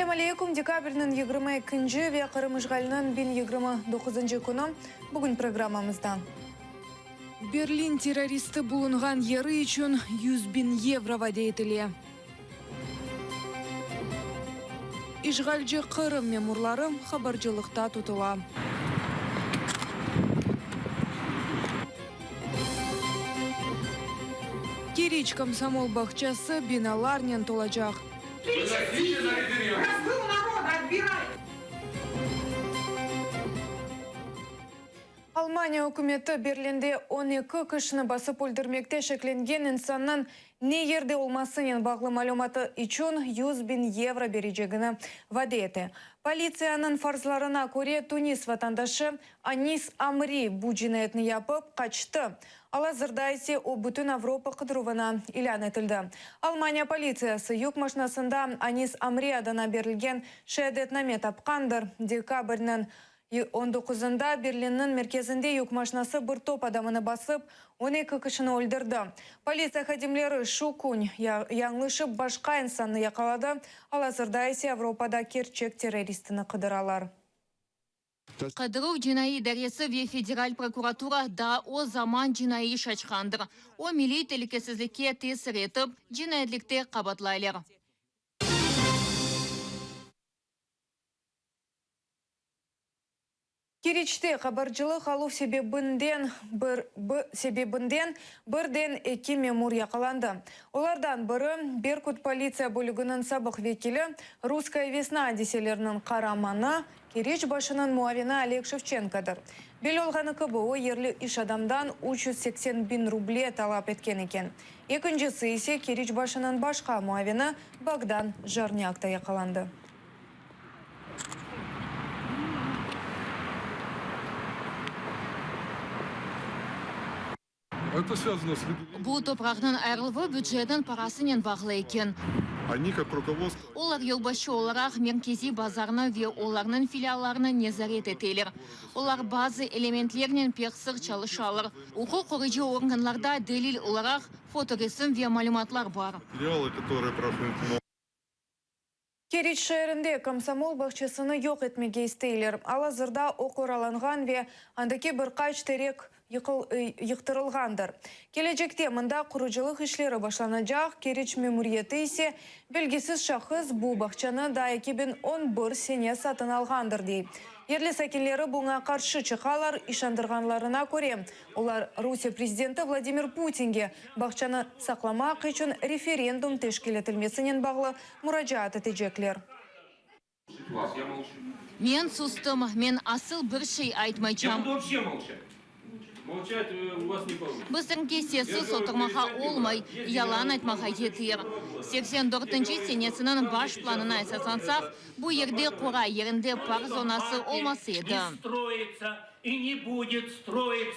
Selâm aleykum, dekabrniñ 22-nci ve Qırım işğaliniñ 1029-ncı künü bugün programmamızda. Berlin terroristi bulunğan yeri içün 100.000 yevro vade etile. İşğalci Qırım memurları habarcılıqta tutula. Keriç komsomol bağçası binalarnen tolacaq. Almaniya ükümeti Berlinde 12 kişini basıp öldürmekte şeklengen insannıñ ne yerde olmasınen bağlı malümatı içün 100.000 yevro berecegini vade ete. Politsiyanıñ farzlarına köre, Tunis vatandaşı Anis Amri bu cinayetni yapıp, qaçtı. Al-azırda ise o bütün Avropa qıdıruvına ilân etildi. Almaniya politsiyası yük maşinasında Anis Amri adına berilgen şeadetname tapqandır. Dekabrniñ on doquzında Berlinniñ merkezinde yük maşinası bir top adamını basıp, 12 kişini öldürdi. Politsiya hadimleri şu kün yañlışıp başqa insannı yaqaladı, al-azırda ise Avropada kerçek terroristini qıdıralar. Qıdıruv cinaiy idaresi ve Federal prokuratura daa o zaman cinaiy iş açqandır. O, milliy telükesizlikke tesir etip, cinayetlikte qabaatlaylar. Keriçte qabarcılıq aluv sebebinden bir sebebinden birden eki memur yaqalandı. Olardan biri, Berkut politsiya bölüginiñ sabıq vekili, Russkaya vesna adiseleriniñ qaramanı, Keriç başınıñ muavini Oleg Şevçenkodır. Belli olğanı kibi, o, yerli iş adamdan 380 biñ ruble talap etken eken. Ekincisi ise Keriç başınıñ başqa muavini Bogdan Jarnâk da yaqalandı. Bu topraqnıñ ayırıluvı bücetniñ parasınen bağlı eken. Olar yolbaşçı olaraq merkeziy bazarnı ve olarnıñ filiallarını nezaret eteler. Olar bazı elementlernen pek sıq çalışalar. Uquq qoruyıcı organlarda delil olaraq fotoresim ve malümatlar bar. Keriç şeerinde Komsomol bağçasını yoq etmege isteyler. Al-azırda o qoralanğan ve andaki bir qaç terek yıqtırılğandır. Kelecekte mında qurucılıq işleri başlanacaq, Keriç memuriyeti ise belgisiz şahıs bu bağçanı daa 2011 sene satın alğandır, dey. Yerli sakinleri buña qarşı çıqalar, işandırğanlarına köre, olar Rusiye prezidenti Vladimir Putinge bağçanı saqlamaq içün referendum teşkil etilmesinen bağlı muracaat etecekler. Men sustım, men asıl bir şey aytmaycam. Bizimki sessiz oturmağa olmay, yalan aytmağa yeter. 84-nci senesiniñ baş planına esaslansaq, bu yerde qora yerinde park zonası olması edi.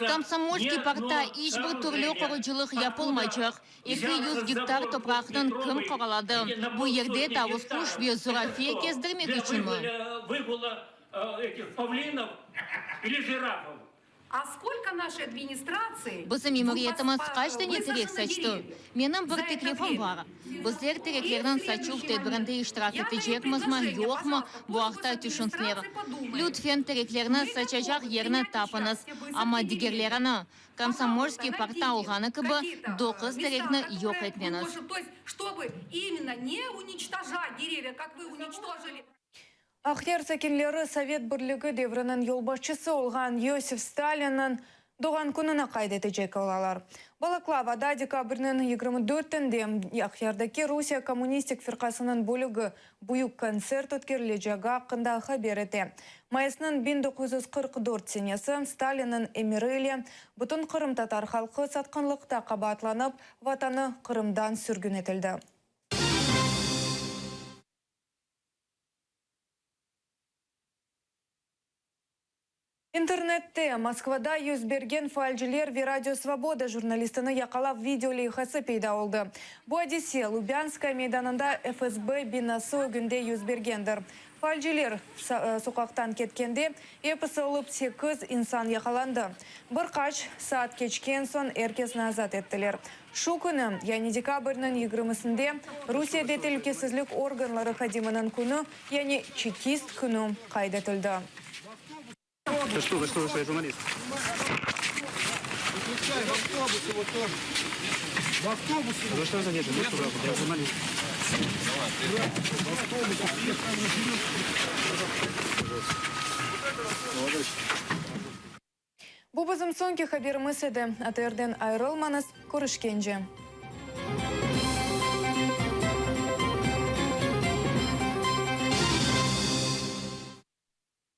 Komsomolskiy parkta iç bir türlü qurucılıq yapılmaycaq. 200 gektar topraqnıñ kim qoraladı? Bu yerde tavus quş ve zurafe kezdirmek içünmi? Bizim memuriyetimiz qaç dane terek saçtı? Menim bir teklifim bar. Bizler tereklerniñ saçuv tedbirinde iştirak etecekmizmi, yoqmı, bu aqta tüşünsinler. Lütfen, tereklerni saçacaq yerni tapıñız, amma digerlerini, Komsomolskiy parkta olğanı kibi, doquz terekni yoq etmeñiz. Aqyar sakinleri Sovet Birligi devriniñ yolbaşçısı olğan Yosif Stalinniñ doğğan kününi qayd etecek olalar. Balaklavada dekabrniñ 24-inde Aqyardaki Rusiye Kommunistik firqasınıñ bölügi büyük kontsert ötkerilecegi aqqında haber ete. Mayısnıñ 1944 senesi Stalinniñ emiri ile bütün qırımtatar halqı satqınlıqta qabaatlanıp, Vatanı Qırımdan sürgün etildi. İnternette Moskvada yüz bergen faalciler ve Radio Svoboda jurnalistini yaqalav video leyhası peyda oldı. Bu adise Lubânskaya meydanında FSB binası ögünde yüz bergendir. Faalciler soqaqtan ketkende episi olıp sekiz insan yaqalandı. Bir qaç saat keçken soñ er kesni azat ettiler. Şu künü, yani dekabrniñ yigirmisinde, Rusiyede telükesizlik organları hadiminiñ künü, yani Çekist künü qayd etildi. Bu bizim soñki haberimiz edi. ATRden ayırılmañız, körüşkence.